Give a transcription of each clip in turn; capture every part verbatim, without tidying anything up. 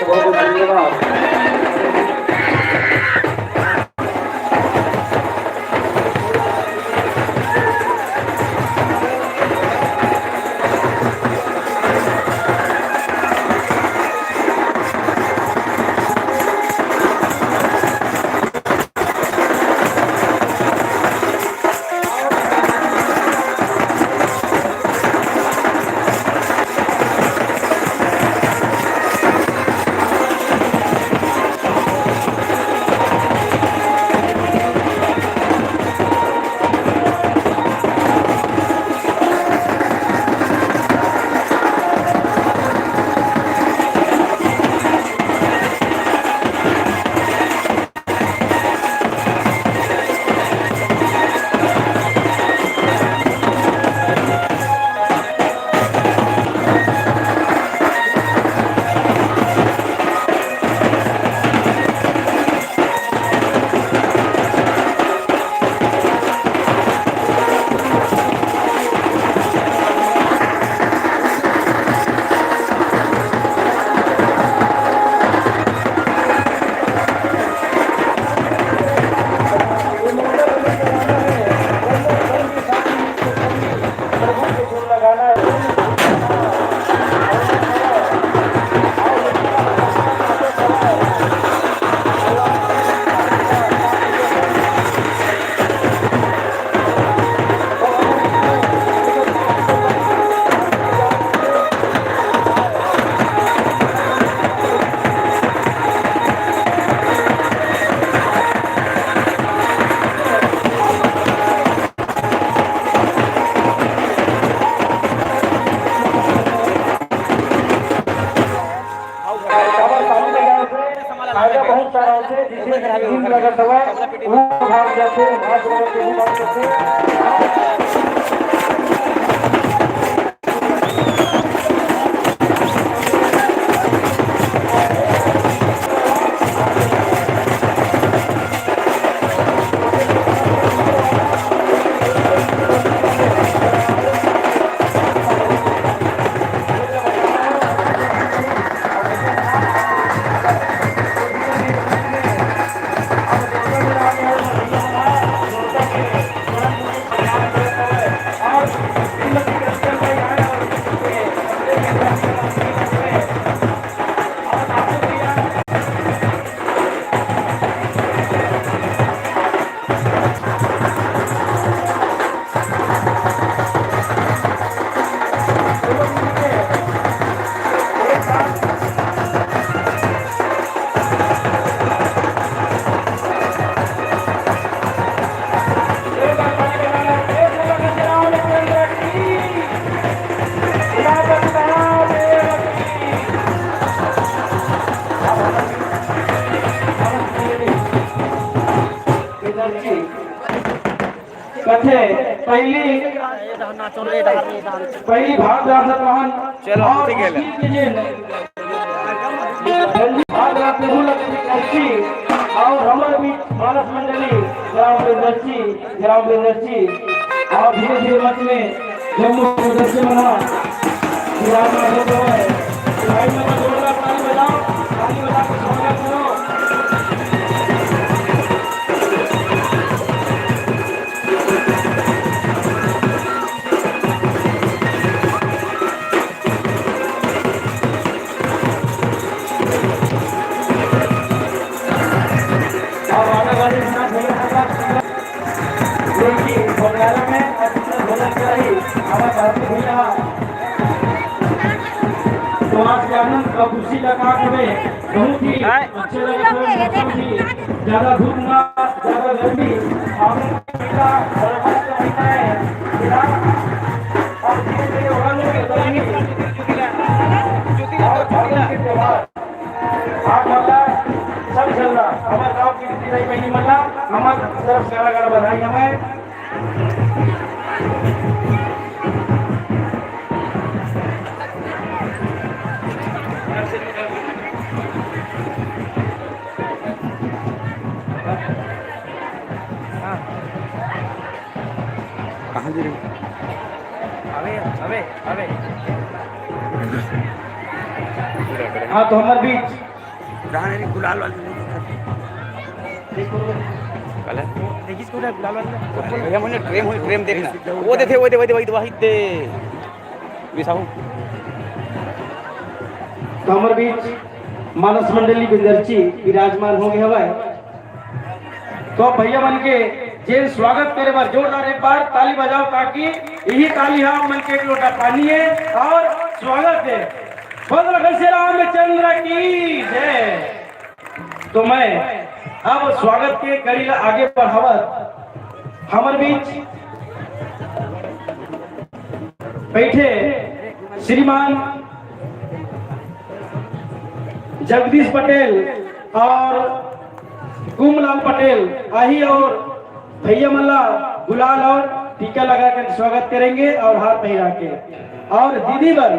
बहुत बहुत धन्यवाद। काबर सामने गए से फायदा बहुत सारा होथे, जिसे भी टीम लगत हवय, वो भाग जाथे, भाग जाथे, वो भाग जाथे। कथे पहली पहली भाग राजस्थान चलो, और ठीक है। इसके लिए भाग राजस्थान लक्ष्मी और हमारे बीच मानस मंडली ग्राम प्रेम दर्शी, ग्राम प्रेम दर्शी और धीरे धीरे मंच में जम्मू सदस्य बना। विराट राजस्थान है। भाई, मैं जोरदार ताली बजाओ, ताली बजा के स्वागत करो। और आने वाले दिनों में भैया का जो कि भंडारा में और जितना भोजन कराई, हमारे भारती भैया, तो आज के आनंद और खुशी का काम हमें बहुत ही हाय। अच्छे लगे थे, मौसम भी ज्यादा धूप ना, ज्यादा गर्मी, आपने कितना बर्दाश्त करना है, बिना और धीरे धीरे होगा लोग गर्मी। और फागुन के त्योहार, आप मतलब सब चल रहा, हमारे गांव की भी नहीं बनी मतलब, हमारे तरफ से अलग अलग बधाई हमें। कहाँ जी रही? अबे, अबे, अबे। हाँ, तो हमारे बीच जहाँ नहीं गुलाल वाली नहीं दिखा। कल है? देखिस कोन गुलाल वाली? भैया, मैंने ट्रेम हुई, ट्रेम देखना। वो दे थे, वो दे, वो दे, वो दे, वही दे। विसाहू। तो हमारे बीच मानस मंडली बिंदरची विराजमान हो गए हवाए। तो भैया मन के जेन स्वागत करे बर जोरदार एक बार ताली बजाओ, ताकि यही ताली हम मन के एक लोटा पानी है और स्वागत है। बोल घनश्याम रामचंद्र की जय। तो मैं अब स्वागत के कड़ी ला आगे बढ़ावत हमर बीच बैठे श्रीमान जगदीश पटेल और कुमलाल पटेल आही और भैया मन ला गुलाल और टीका लगाकर स्वागत करेंगे और हार पहना के। और दीदी बर,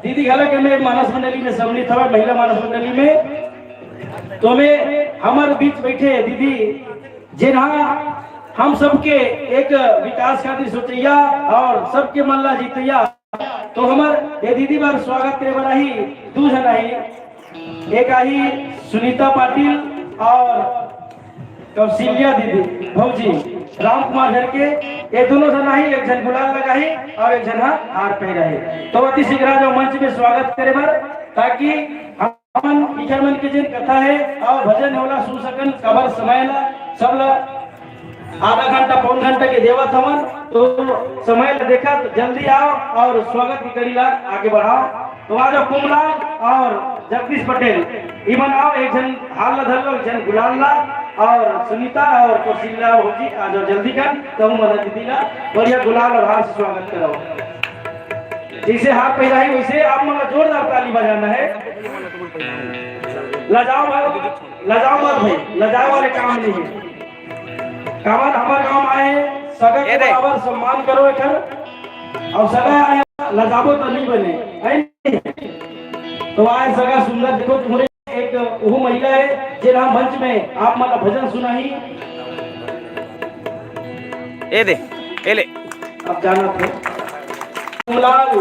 दीदी घला के मैं मानस मंडली में सम्मिलित हवय, महिला मानस मंडली में। तो मैं हमर बीच बैठे दीदी, जेन हा हम सबके एक विकास खातिर सोचैया और सबके मन ला जीतैया, तो हमर ये दीदी बर स्वागत करे बर आही, दू झन आही, एक आही सुनीता पाटिल और कौशल्या दीदी, भौजी, राम कुमार घर के, ये दोनों झन आही, एक झन गुलाल लगाही और एक झन हा हार पहिराही। तो अति शीघ्र आ जाओ मंच में स्वागत करे बर, ताकि हमन इखर मन के जेन कथा है और भजन है ओला सुन सकन, काबर समय ला सब ला आधा घंटा पौन घंटा के देवत हवन, तो समय ला देखत जल्दी आओ और स्वागत की कड़ी ला आगे बढ़ाओ। तो आ जाओ कुमलाल और जगदीश पटेल, इमन आओ, एक झन हार ला धर लो, एक झन गुलाल ला, और सुनीता और कौशल्या भौजी आ जाओ जल्दी कर, तो हम दीदी ला बढ़िया गुलाल और हार से स्वागत कराओ। जैसे हार पहिराही वैसे आप मन ला जोरदार ताली बजाना है। लजाओ मत, लजाओ मत भाई, लजाओ वाले काम नहीं है। काबर हमर गांव आए, सगा के ये देख। बराबर सम्मान करो एकर। अउ सगा आए, लजाबो त नहीं बने, है नहीं? तो आए सगा सुंदर, देखो तुम्हारे एक वो महिला है, जे राम मंच में आप मन भजन सुनाही। ए दे, ए ले। अब जाना थे। लाल,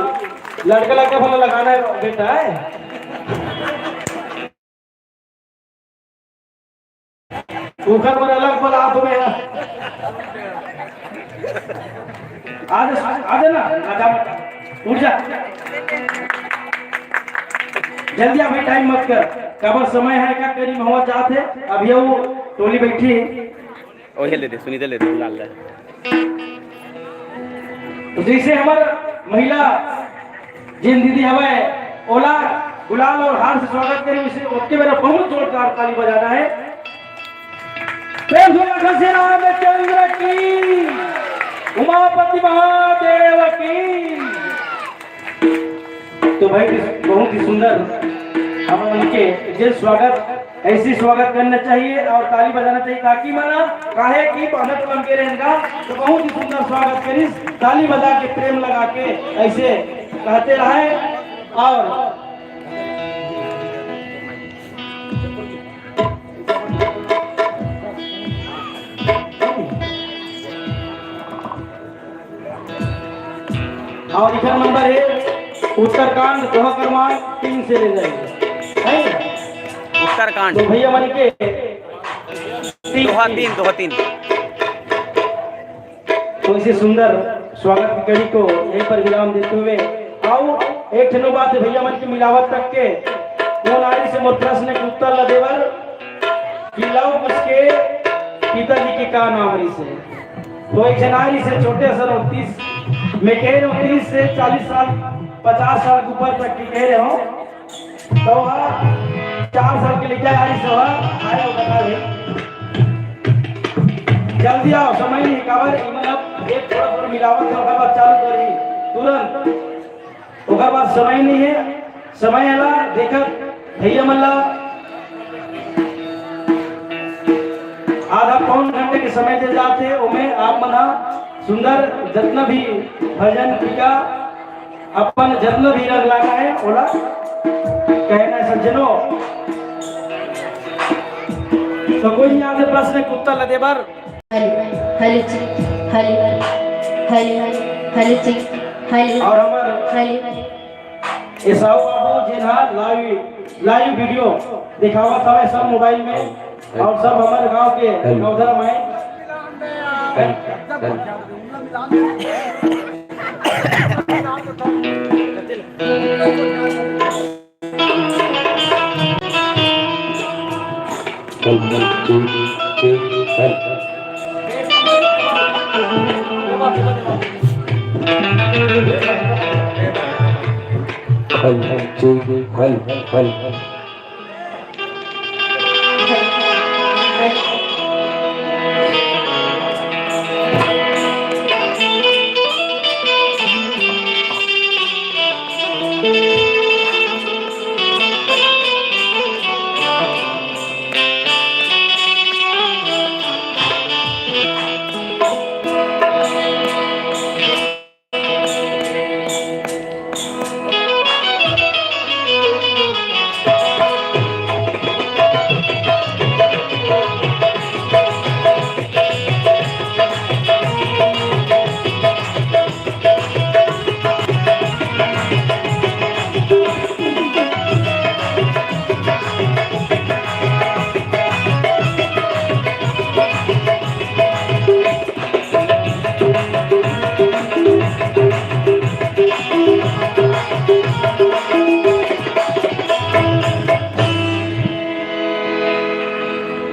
लड़का लड़का भला लगाना है बेटा है। ओखर बर अलग बला तुम्हें। आज, आज ना, आज आप उठ जा। जल्दी अभी टाइम मत कर। काबर समय है का करीब हुआ जात है। अभी वो टोली बैठी है। ओहे ले दे, सुनीता ले दे, लाल लाल। तो जैसे हमर महिला जेन दीदी हवय, ओला गुलाल और हार से स्वागत करे, उसे ओतके बेरा बहुत जोरदार ताली बजाना है। प्रेम से बोलो श्री रामचंद्र की, उमापति महादेव की। तो भाई, बहुत ही सुंदर हम उनके जे स्वागत ऐसे स्वागत करना चाहिए और ताली बजाना चाहिए, ताकि मना काहे कि बांधा टोला के रहेगा तो बहुत ही सुंदर स्वागत करिस। ताली बजा के, प्रेम लगा के ऐसे कहते रहे। और और इधर नंबर है उत्तरकांड, दोहा क्रमांक तीन से ले जाएंगे, है? उत्तरकांड। तो भैया मन के तीन दोहा तीन, दोहा तीन। तो इसी सुंदर स्वागत की कड़ी को यहीं पर विराम देते हुए, आओ, एक ठनो बात है भैया मन के मिलावत तक के, वो नारी से मोर प्रश्न के उत्तर ला देवर कि लव कुश के पिताजी के का नाम रहिस हे? तो एक झन आय रहिस हे छोटे सर, तीस, मैं कह रहा हूँ, तीस से चालीस साल, पचास साल के ऊपर तक के कह रहे हो, तो वह चार साल के लेके आय रहिस हे, वह आय हो बता रहे। जल्दी आओ, समय नहीं, काबर, मतलब, एक थोड़ा थोड़ा मिलावत है, ओकर बाद चालू करी तुरंत। ओकर बाद समय नहीं है, समय ला देखत भैया मन ला आधा पौन घंटे के समय दे जाते, ओमे आप मन हा सुंदर जतना भी भजन टीका अपन जतना भी रंग लाना है, ओला कहना है सज्जनों। तो कोई नहीं आते प्रश्न के उत्तर ला दे बर। Hello, hello check, hello, hello, hello check, hello, और हमर हेलो। एसाऊ बाबू जेन हा लाइव, लाइव वीडियो दिखावत हवे सब मोबाइल में, और सब हमर गांव के हेलो। नवधरा माई। Hello, hello.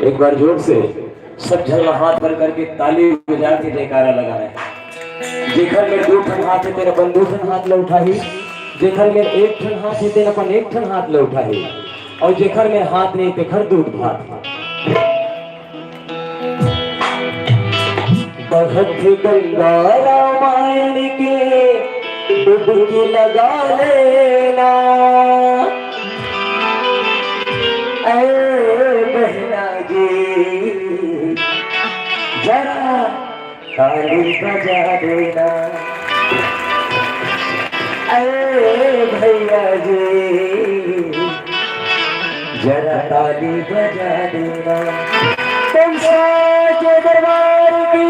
एक बार जोर से सब झन ला हाथ भर करके ताली बजा के जयकारा लगाना है। जेखर में दू ठन हाथ हे, तेन अपन दू ठन हाथ ला उठाही। जेखर में एक ठन हाथ हे, तेन अपन एक ठन हाथ ला उठाही। और जेखर में हाथ नहीं, तेखर दू ठन हाथ। बहत गंगा रामायण के डुबकी लगा लेना। ए बहना जी, जरा ताली बजा देना। ए भैया जी, जरा ताली बजा देना। कंसा के दरबार की।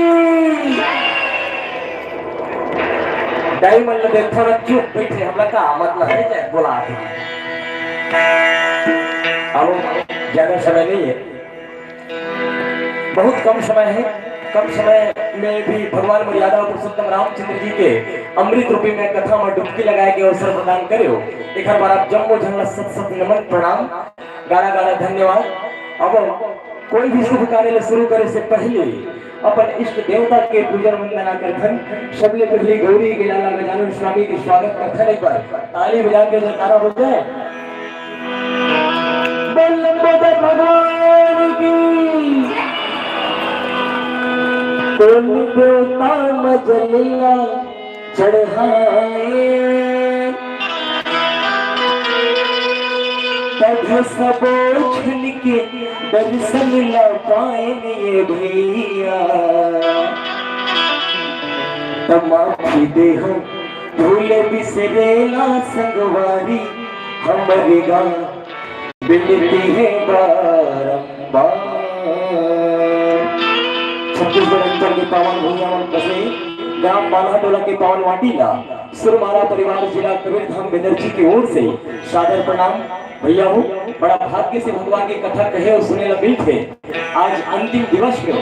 दाई मन ल देखो ना, चुप बैठे, हमला का मतलब है, जय बोला दे। अब ज्यादा समय नहीं है, बहुत कम समय है। कम समय में भी भगवान मर्यादा पुरुषोत्तम रामचंद्र जी के अमृत रूपी में कथा में डुबकी लगाए के अवसर प्रदान करे हो। एक बार आप जम्मो झन ला सत सत नमन प्रणाम, गाड़ा गाड़ा धन्यवाद। अब कोई भी शुभ कार्य ला शुरू करे से पहले अपन इष्ट देवता के पूजन वंदना करथन। सबले पहले गौरी के लाला गजानन स्वामी के स्वागत करथन। एक बार ताली बजा के जयकारा हो जाए। बोल लंबोदर भगवान की। कौन देवता मजलिया चढ़ाए, तब ये सबो झन के दर्शन ला पाएन ये भैया। त माफी देहु भूले बिसरेला संगवारी, हमरे गाँव बिनती हे बारंबार। छत्तीसगढ़ अंचल के पावन भुइयां म बसे ग्राम बाल्हा टोला के पावन माटी ला सुरमाला परिवार जिला कबीरधाम बनर्जी की ओर से सादर प्रणाम। भैया हो, बड़ा भाग्य से भगवान की कथा कहे अउ सुने ला मिलथे। आज अंतिम दिवस में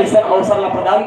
ऐसा अवसर ला प्रदान